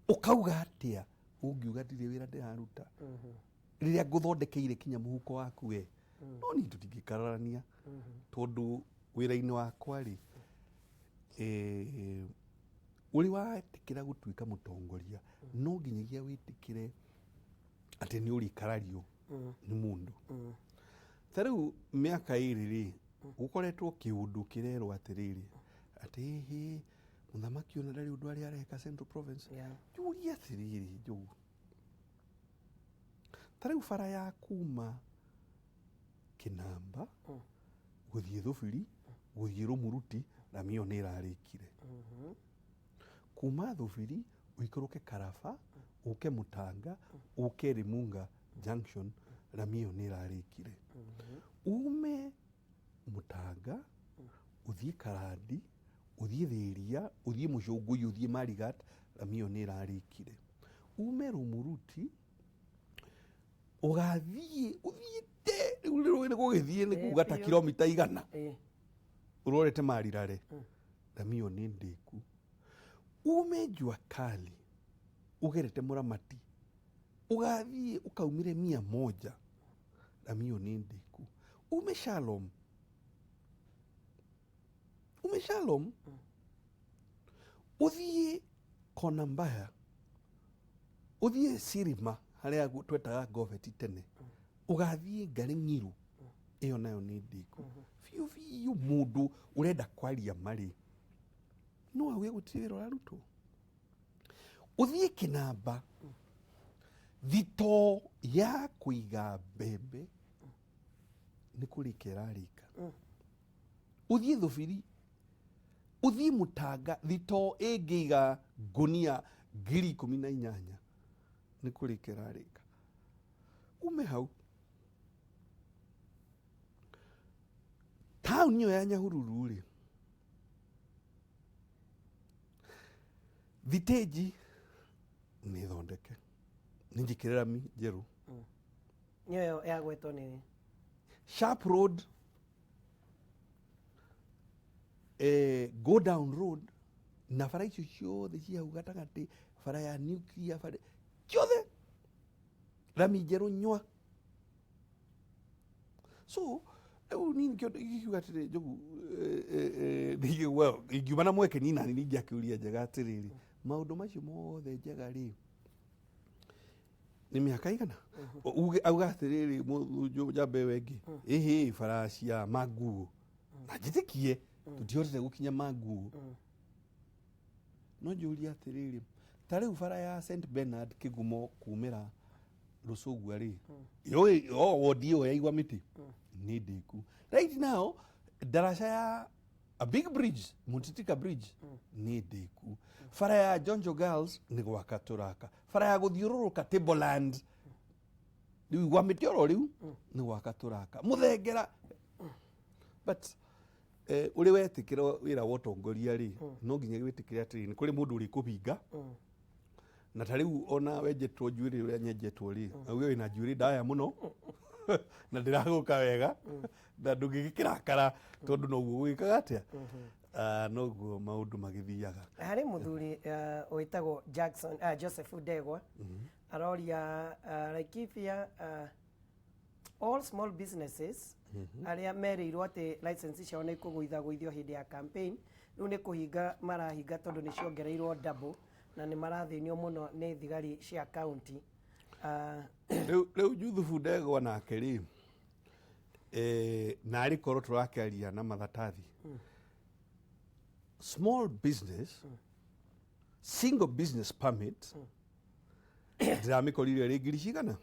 ũkauga atĩa ũngiuga ndirĩ wĩra ndĩraruta rĩrĩa ngũthondekeire kinya mũhuko waku we? No niĩ tũtingĩkararania, tondũ wĩra-inĩ wakwa rĩ, ũrĩ wetĩkĩra gũtuĩka mũtongoria, no nginyagia wĩtĩkĩre atĩ nĩ ũrĩkarario nĩ mũndũ. Ta rĩu mĩaka 2 rĩ, gũkoretwo kĩũndũ kĩrerwo atĩrĩrĩ, atĩ hĩ mũthamaki ona ndarĩ ũndũ arĩa areka Central Province. Njũrie atĩrĩrĩ, Njogu, ta rĩu bara ya kuma Kĩnamba gũthiĩ Thũbiri, gũthiĩ Rũmuruti, rami ĩyo nĩ ĩrarĩkire. Kuma Thũbiri ũikũrũke Karaba, ũke Mũtanga, ũke Rĩmunga Junction, rami ĩyo nĩ ĩrarĩkire. Ume Mũtanga ũthiĩ Karandi, ũthiĩ Thĩria, ũthiĩ Mũcũngũi, ũthiĩ Marigat, rami ĩyo nĩ ĩrarĩkire. Ume Rũmuruti ũgathiĩ ũthiĩte rĩu rĩu nĩ gũgĩthiĩ nĩ kuga ta Biũ. kilomita 100 ũrorete Marirare, rami ĩyo nĩ ndĩku. Ume Jua Kali ũgerete Mũramati, ũgathiĩ ũkaumĩre 100, rami ĩyo nĩ ndĩku. Ume Shalom, ume Shalom ũthiĩ Kona Mbaya, ũthiĩ Sirima harĩa twetaga Goveti tene, ũgathiĩ Ngarĩ Ng'iru, ĩyo nayo nĩ ndĩku biũ biũ. Mũndũ ũrenda kwaria marĩ no auge gũtirĩ wĩra ũrarutwo. Ũthiĩ Kĩnamba, thitoo ya kũiga mbembe nĩ kũrĩka ĩrarĩka. Ũthiĩ Thũbiri, ũthiĩ Mũtanga, thitoo ĩngĩiga ngũnia 18,000 nĩ kũrĩka ĩrarĩka. Ume hau, taũni ĩyo ya Nyahururu rĩ, thitĩnji nĩ thondeke, nĩ njĩkĩre rami njerũ. Nĩyo yagwetwo nĩ Sharp Road, Go Down Road na bara icio ciothe cia hau gatagatĩ, bara ya nuclear, bara ciothe rami njerũ nywa. So rĩu niĩ nĩkĩo ingiuga atĩrĩ, Njogu, well, ingiuma na mweke niĩ nani ningĩakĩũria Njega atĩrĩrĩ, maũndũ macio mothe Njega rĩ, nĩ mĩaka igana uge auga atĩrĩrĩ, njamba ĩyo ĩngĩ ĩhĩ bara cia manguo, na njĩtĩkie tũtihotete gũkinya manguo. No njũrie atĩrĩrĩ, ta rĩu bara ya St Bernard Kĩgumo kumĩra Rũcũgua rĩ, yũĩ o wodi ĩyo ya Igwa Mĩtĩ nĩ ndĩku. Right now ndaraca ya a big bridge, Mutitika Bridge, nĩ ndĩku. Bara ya Jonjo Girls nĩ gwaka tũraka. Bara ya gũthiũrũrũka Tableland rĩu Igwa Mĩtĩ oro rĩu nĩ gwaka tũraka Mũthengera. But ũrĩ wetĩkĩra wĩra wa ũtongoria rĩ, no nginya wĩtĩkĩre atĩrĩ, nĩ kũrĩ mũndũ ũrĩkũbinga. Na ta rĩu ona wenjetwo njuĩrĩ ũrĩa nyenjetwo rĩ, auge wĩna njuĩrĩ ndaya mũno na ndĩragũka wega na ndũngĩgĩkĩrakara, tondũ noguo gwĩkaga atĩa. Ah, noguo maũndũ magĩthiaga. Harĩ mũthuri wĩtagwo Jackson, Joseph Ndegwa, aroria, Laikipia, all small businesses arĩa merĩirwo atĩ license ciao nĩ ikũgũithagũithio hĩndĩ ya campaign, rĩu nĩ kũhinga marahinga tondũ nĩ ciongereirwo double na nĩ marathĩnio mũno nĩ thigari cia county. Rĩu Juthubu Ndegwa nake rĩ, Narĩ korwo tũrakĩaria na maratathi, small business, single business permit ndĩramĩkorire ĩrĩ ngiri cigana?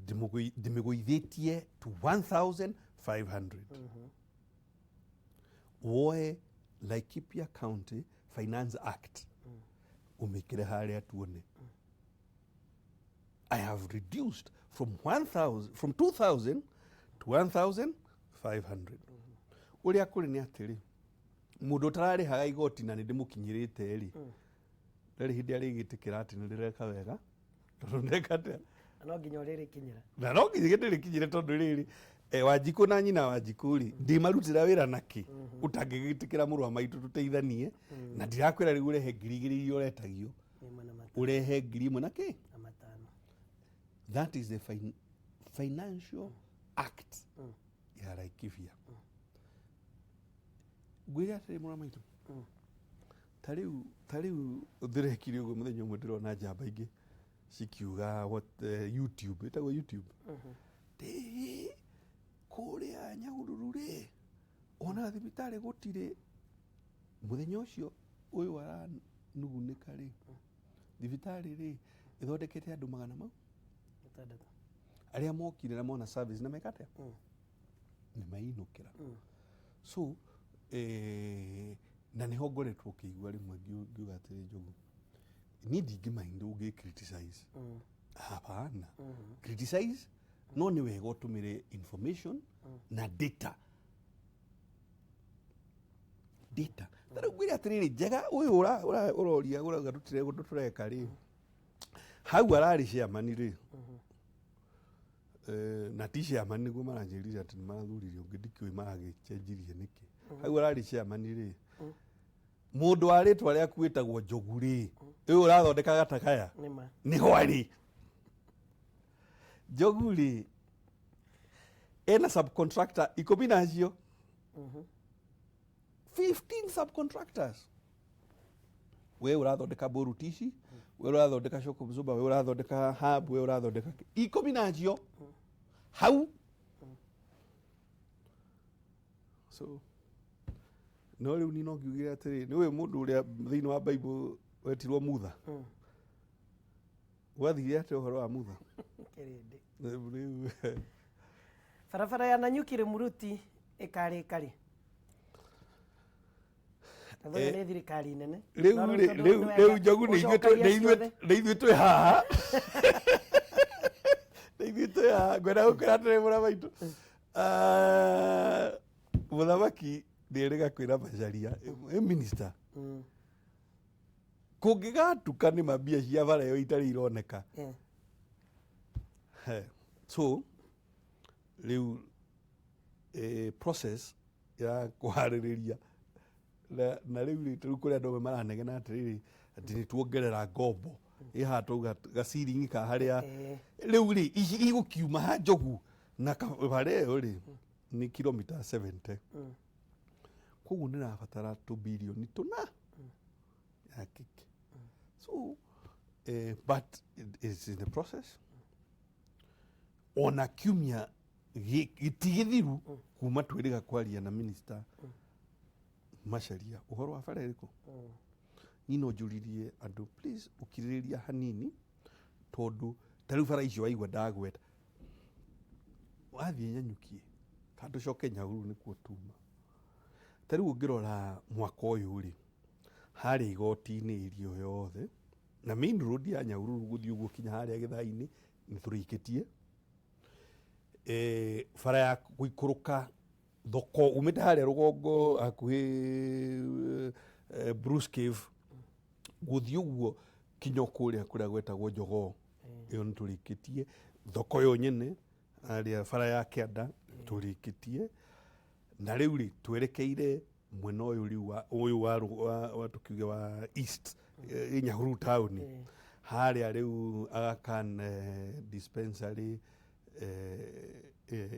2. Ndĩmĩgũithĩtie to 1500. Woe Laikipia County Finance Act, ũmĩkĩre harĩa tuone. I have reduced from 1000, from 2000 to 1500. Ũrĩa kũrĩ nĩ atĩrĩ, mũndũ ũtararĩhaga igoti na nĩ ndĩmũkinyĩrĩte rĩ, ndarĩ hĩndĩ arĩgĩtĩkĩra atĩ nĩ ndĩreka wega, tondũ ndeka atĩa? Na no nginya ũrĩrĩkinyĩra. Na no nginya ndĩrĩkinyĩre, tondũ rĩrĩ, Wanjikũ na nyina Wanjikũ rĩ, ndĩmarutĩra wĩra nakĩ ũtangĩgĩtĩkĩra mũrũ wa maitũ tũteithanie? Na ndirakwĩra rĩu ũrehe 2000 iria ũretagio. 1 na 5. Ũrehe 1000 na kĩ? Na 5. That is the Financial Act ya Laikipia. Ngwĩre atĩrĩ, mũrũ wa maitũ, ta rĩu ndĩrekire ũguo mũthenya ũmwe, ndĩrona njamba ingĩ cikiuga what, YouTube, ĩtagwo YouTube. Ndĩ kũrĩa Nyahururu rĩ, ona thibitarĩ gũtirĩ. Mũthenya ũcio ũyũ aranugunĩka rĩ, thibitarĩ rĩ ĩthondekete andũ magana mau 6. Arĩa mokire na mona service na meka atĩa? Nĩ mainũkĩra. So na nĩho ngoretwo ngĩigua rĩmwe ngiuga atĩrĩ, Njogu, niĩ ndingĩmaindi ũngĩ criticize. Hapana, criticize, no nĩ wega ũtũmĩre information na data. Data ta rĩu ngwĩre atĩrĩrĩ, Njega ũyũ ũroria ũrauga tũtire ũndũ tũreka rĩ, hau ararĩ chairman rĩ, na ti chairman nĩguo maranjĩrire atĩ nĩ marathurire ũngĩ, ndikĩũĩ maragĩcenjirie nĩkĩ. Hau ararĩ chairman rĩ, mũndũ wa rĩtwa rĩaku wĩtagwo Njogu rĩ, ũyũ ũrathondeka gatakaya. Nĩ ma. Nĩho arĩ. Njogu rĩ, ena subcontractor 10 na acio 15 subcontractors. We ũrathondeka boruti ici, we ũrathondeka shock absorber, we ũrathondeka hub, we ũrathondeka 10 na acio hau. So no rĩu ni no ngiugire atĩrĩ, nĩ ũyũ mũndũ ũrĩa thĩinĩ wa Bible wetirwo Mutha. Gwathire atĩa ũhoro wa Mutha? Kĩrĩndĩ. Rĩu Barabara ya Nanyuki Rĩmuruti ĩkarĩka rĩ? Tondũ ĩyo nĩ thirikari nene. Rĩu No rĩ tondũ rĩu nĩ rĩu wega Njogu, nĩ ithuĩ ũcokagia ciothe. nĩ ithuĩ twĩ haha, nĩ ithuĩ twĩ haha. Ngwenda gũkwĩra atĩrĩ, mũra maitũ, mũthamaki nĩ erĩga kwĩra Macharia ĩ minister kũngĩgatuka nĩ mambia cia bara ĩyo itarĩ ironeka. He. So rĩu process ya kũharĩrĩria na rĩu rĩ, rĩu kũrĩ andũ amwe maranegena atĩrĩrĩ, atĩ nĩ tuongerera ngombo ĩ haha, twauga gaciringi ka harĩa. Rĩu rĩ, ici igũkiuma ha Njogu na bara ĩyo rĩ nĩ kilomita 70, koguo nĩ rabatara tũbirioni tũna ya kĩkĩ. So but it is in the process. Ona kiumia gĩtigĩthiru kuma twĩrĩga kwaria na minister Macharia ũhoro wa bara ĩrĩkũ. Niĩ no njũririe andũ, please, ũkirĩrĩria hanini, tondũ ta rĩu bara icio waigua ndagweta, wathiĩ Nyanyukie kana tũcoke Nyahururu nĩkuo tuma. Ta rĩu ũngĩrora mwaka ũyũ rĩ, harĩa igoti-inĩ ĩrio yothe na main road ya Nyahururu gũthiĩ ũguo kinya harĩa Gĩthai-inĩ nĩ tũrĩkĩtie. Bara ya gũikũrũka thoko umĩte harĩa rũgongo hakuhĩ Bruce Cave gũthiĩ ũguo kinya kũrĩa kũrĩa gwetagwo Jogoo, ĩyo nĩ tũrĩkĩtie. Thoko yo nyene harĩa bara ya kĩanda tũrĩkĩtie, na rĩu rĩ twerekeire mwena ũyũ rĩu wa ũyũ wa tũkiuge wa east, Nyahururu town harĩa rĩu Aga Khan dispensary,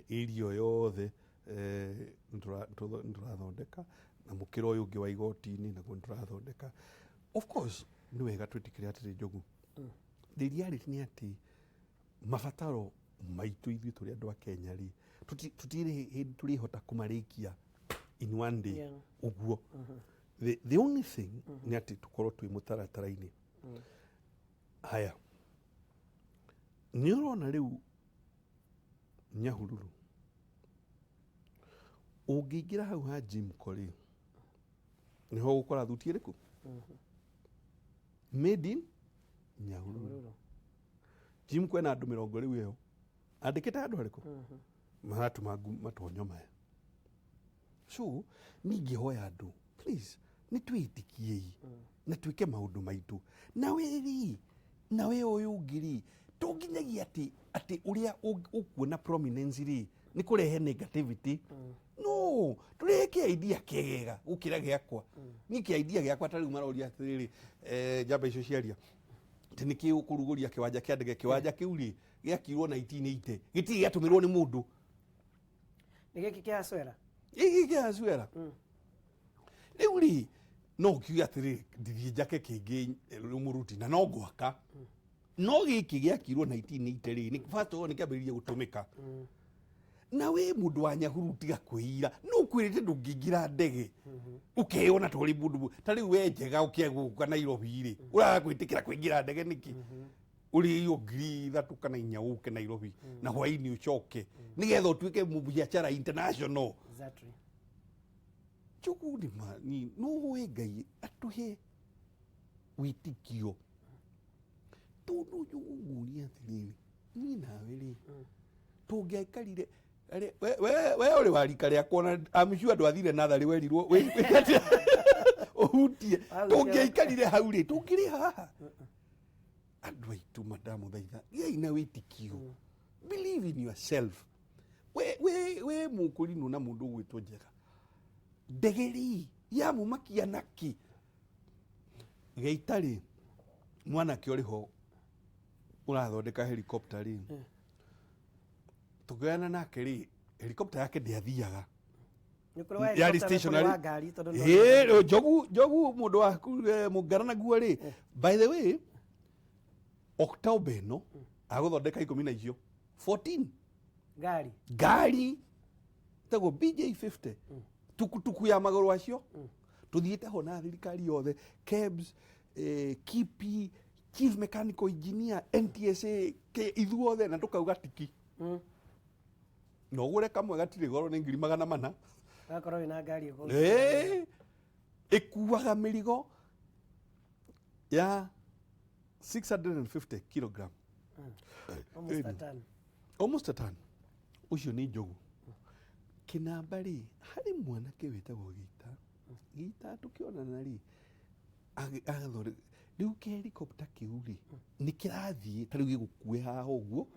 area yothe nĩtũrathondeka, na mũkĩra ũyũ ũngĩ wa igoti-inĩ naguo nĩtũrathondeka. Of course nĩ wega twĩtĩkĩre atĩrĩ, Njogu, the reality nĩ atĩ mabataro Maitũ, ithuĩ tũrĩ andũ a Kenya rĩ, tũtirĩ hĩndĩ tũrĩhota kũmarĩkia in one day. Ũguo the only thing nĩ atĩ tũkorwo twĩ mũtaratara-inĩ. Haya, nĩ ũrona rĩu Nyahururu ũngĩingĩra hau ha Jimco rĩ, nĩho ũgũkora thuti ĩrĩkũ made in Nyahururu. Nyahururu. Jimco ena andũ 20 rĩu ĩyo andĩkĩte andũ arĩkũ maratũma matonyo maya. So ningĩhoya andũ, please, nĩ twĩĩtĩkiei na twĩke maũndũ maitũ. Nawe rĩ, nawe ũyũ ũngĩ rĩ, to nginyagia atĩ ũrĩa ũkuona prominence rĩ nĩ kũrehe negativity. No tũrehe kĩ idea kĩegega gũkĩra gĩakwa. Niĩ kĩ idea gĩakwa ta rĩu maroria atĩrĩrĩ, njamba icio ciaria atĩ nĩkĩ ũkũrugũria kĩwanja kĩa ndege. Kĩwanja kĩu rĩ, gĩakirwo 1980, gĩtirĩ gĩatũmĩrwo nĩ mũndũ. Nĩ gĩkĩ kĩa Swera? Gĩkĩ kĩa Swera rĩu rĩ, no ũkiuge atĩrĩrĩ, ndithiĩ njake kĩngĩ Rũmũruti na no ngwaka, no gĩkĩ gĩakirwo 1980 rĩ, nĩ first of all nĩ kĩambĩrĩirie gũtũmĩka. Na we mũndũ wa Nyahururu, tiga kwĩira. No kwĩrĩte ndũngĩingĩra ndege ũkeyona ta ũrĩ mũndũ ta rĩu we njega ũkĩa gũka Nairobi rĩ, ũraga gwĩtĩkĩra kũingĩra ndege nĩkĩ? Ũrĩo 3,000 kana 4,000 ũke Nairobi na hwainĩ ũcoke nĩgetha ũtuĩke mũbiacara international. Njogu nĩ ma ni no hoe Ngai atũhe wĩtĩkio, tondũ Njogu, ngũria atĩrĩrĩ, niĩ nawe rĩ, tũngĩaikarire we ũrĩ wa rika rĩakwa na I'm sure ndwathire natharĩ werirwo wĩke atĩa? Ũhutie. Tũngĩaikarire hau rĩ, tũngĩrĩ haha? Andũ aitũ, mandamũthaitha, gĩai na wĩtĩkio. Believe in yourself. We mũkũrinũ na mũndũ ũgwĩtwo Njega, ndege rĩ yamũmakia naki? Geita rĩ, mwanake ũrĩ ho ũrathondeka helicopter rĩ, tũkĩoyana nake rĩ, helicopter yake ndĩathiaga. Nĩ kũrĩ wa Yarĩ helicopter na kũrĩ stationary. wa ngari tondũ Ĩĩ, Njogu mũndũ waku mũngara naguo rĩ, by the way, October ĩno agũthondeka 10 na icio 14. Ngari. Ngari tagwo BJ50, tukutuku ya magũrũ acio. Tũthiĩte ho na thirikari yothe, KEBS, KIPI, chief mechanical engineer, NTSA, ithuothe, na tũkauga tiki. Na ũgũre kamwe gatirĩ goro, nĩ 400,000. Gakorwo wĩna ngari ĩkũruta. Ĩĩ, ĩkuaga mĩrigo ya 650 kilogram. Almost a ton. Almost a ton. Ũcio nĩ Njogu. Kĩnamba rĩ, harĩ mwanake wĩtagwo Gĩita. Gĩita tũkĩonana rĩ, agathondeka rĩu kĩhelikopta kĩu rĩ, nĩ kĩrathiĩ ta rĩu gĩgũkue haha ũguo,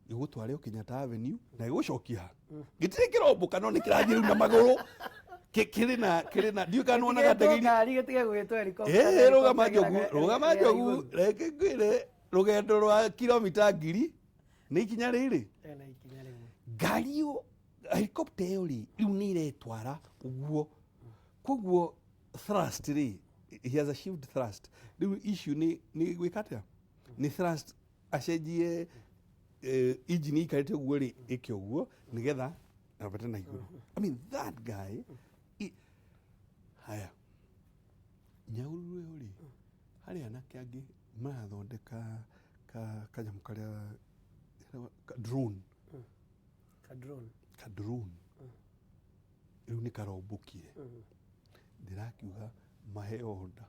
gĩgũtware o Kenyatta Avenue na gĩgũcokia haha. Gĩtirĩ kĩrombũka, no nĩ kĩrathiĩ rĩu na magũrũ. Kĩrĩ na ndiũĩ kana nĩwonaga ndege Gĩtigĩtwo iria ngari, gĩtige gwĩtwo helicopter. Ĩĩ, rũgama. Helicopter Njogu, rũgama. ĩgeraga Njogu, igũrũ. reke ngwĩre, rũgendo rwa kilomita 1000 nĩ ikinya rĩrĩ. Ena ikinya rĩmwe. Ngari ĩyo, helicopter ĩyo rĩ, rĩu nĩ iretwara ũguo. Koguo thrust rĩ, he has achieved thrust. Rĩu issue nĩ gwĩka atĩa? Nĩ thrust acenjie, engine ikarĩte ũguo rĩ, ĩke ũguo nĩgetha ambate na igũrũ. I mean, that guy haya, Nyahururu ĩyo rĩ, harĩ anake angĩ marathondeka kanyamũ karĩa ka drone. Ka drone. Ka drone rĩu nĩ karombũkire. Ndĩrakiuga mahe order,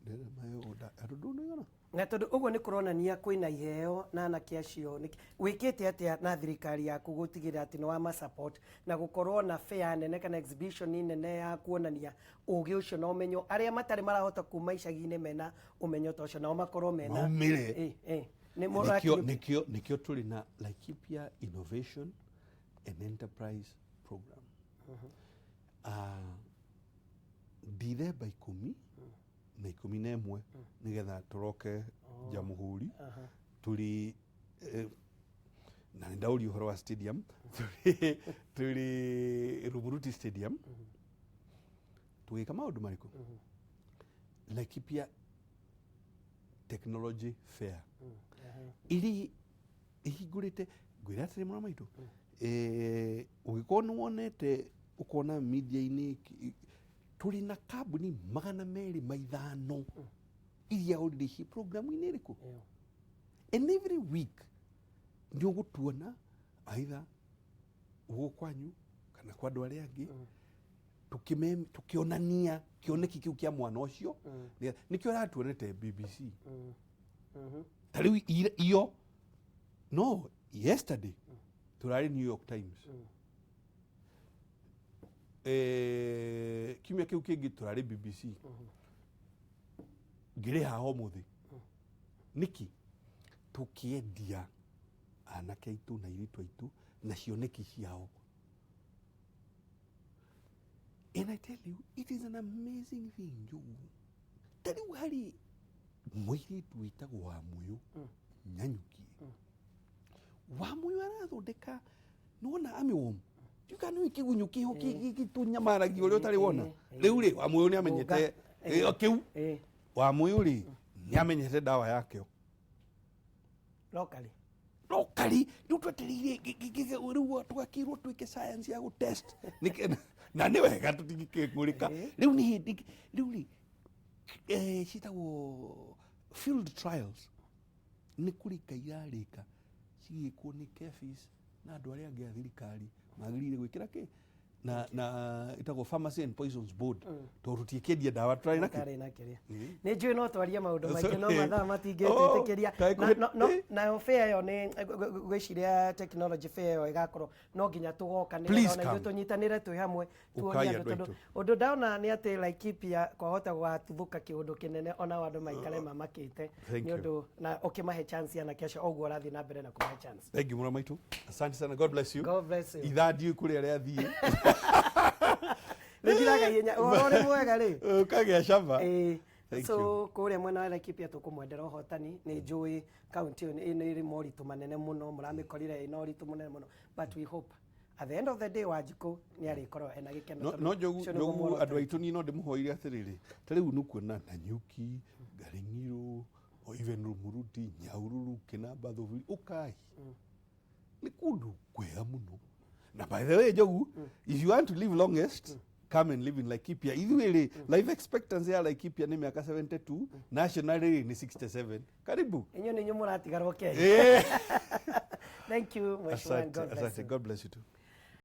ndĩrenda mahe order andũ drone igana. Na tondũ ũguo nĩ kũronania kwĩna iheo na anake acio wĩkĩte atĩa na thirikari yaku gũtigĩrĩra atĩ nĩ wama support na gũkorwo na fair nene kana exhibition nene ya kuonania ũgĩ ũcio na ũmenyo, arĩa matarĩ marahota kuma icagi-inĩ mena ũmenyo ta ũcio nao makorwo mena Maumĩre. Ĩ, nĩ Nĩkĩo nĩkĩo tũrĩ na Laikipia Innovation and Enterprise Program. Dithemba 10 na 11 nĩgetha tũroke Jamhuri tũrĩ na nĩ ndauria ũhoro wa stadium, tũrĩ Rumuruti Stadium tũgĩka maũndũ marĩkũ? Laikipia Technology Fair ĩrĩ ĩhingũrĩte. Ngwĩra atĩrĩ, mũra maitũ, ũngĩkorwo nĩ wonete ũkona media-inĩ, tũrĩ na kambuni 205 iria already ci programu-inĩ ĩrĩkũ. And every week nĩ ũgũtuona either gũkũ kwanyu kana kwa andũ arĩa angĩ, tukĩonania kĩoneki kĩu kĩa mwana ũcio. Nĩkĩo ũratuonete BBC. Ta rĩu iyo no yesterday tũrarĩ New York Times. Kiumia kĩu kĩngĩ tũrarĩ BBC. Ngĩrĩ haha ũmũthĩ nĩkĩ? Tũkĩendia anake aitũ na airĩtu aitũ na cioneki ciao. And I tell you, it is an amazing thing, Njogu. Ta rĩu harĩ mũirĩtu wĩtagwo Wamũyũ Nyanyukie. Wamũyũ arathondeka, nĩwona armyworm, kana nĩ kĩgunyũ kĩho gĩtũnyamaragia ũrĩa ũtarĩ wona. Rĩu rĩ, Wamũyũ nĩ amenyete kĩu. Wamũyũ rĩ, nĩ amenyete ndawa yakĩo. Locally. Locally. Rĩu twetereire rĩu tũgakĩrwo twĩke science ya gũtest. Na nĩ wega tũtingĩkĩng'ũrĩka. Rĩu nĩ hĩndĩ rĩu rĩ, ciĩtagwo field trials, nĩ kũrĩka irarĩka cigĩkwo nĩ KEPHIS na andũ arĩa angĩ a thirikari magĩrĩire gwĩkĩra kĩ na ĩtagwo Pharmacy and Poisons Board, tondũ tũtiĩkĩendia ndawa tũtarĩ nakĩ. Ũtarĩ na kĩrĩa. Nĩ njũĩ no twarie maũndũ maingĩ, no mathaa matingĩtwĩtĩkĩria. Kaĩ Nayo fair ĩyo nĩ ngwĩciria technology fair ĩyo ĩgakorwo no nginya tũgoka nĩgetha Please ona ithuĩ come. tũnyitanĩre twĩ hamwe, tuonie Ũkai andũ, andũ tondũ aitũ. Ũndũ ndona nĩ atĩ Laikipia kwahota gũgatuthũka kĩũndũ kĩnene, ona andũ maikare mamakĩte Thank nĩ you. ũndũ na ũkĩmahe chance anake acio ũguo ũrathiĩ na mbere na kũmahe chance. Thank you, mũra maitũ, asante sana. God bless you. God bless you. Ithaa ndiũĩ kũrĩa rĩathiĩ. Rĩthiraga ihenya ũhoro ũrĩ mwega rĩ. Ũkagĩa cama. Thank So you. Kũrĩa mwena wa Laikipia tũkũmwendera ũhotani. Nĩ njũĩ kaunti ĩyo nĩ ĩrĩ moritũ manene mũno, mũramĩkorire ĩna ũritũ mũnene mũno, but we hope at the end of the day Wanjikũ nĩ arĩkorwo ena gĩkeno, no tondũ no Njogu, ũcio nĩguo Njogu, muoroto andũ aitũ, niĩ no ndĩmũhoire atĩrĩrĩ, ta rĩu nĩkuona Nanyuki, Ngaring'iro, or even Rumuruti, Nyahururu, Kinamba, Thubiri, ũkai, nĩ kũndũ kwega mũno. Na by the way, Njogu, if you want to live longest, come and live in Laikipia. Ithuĩ rĩ, life expectancy ya Laikipia nĩ mĩaka 72, national rĩ nĩ 67. Karibu. Inyuĩ nĩ inyuĩ mũratigarwo Kenya. Thank you, mheshimiwa, and Asante, God bless asante. you. God bless you too.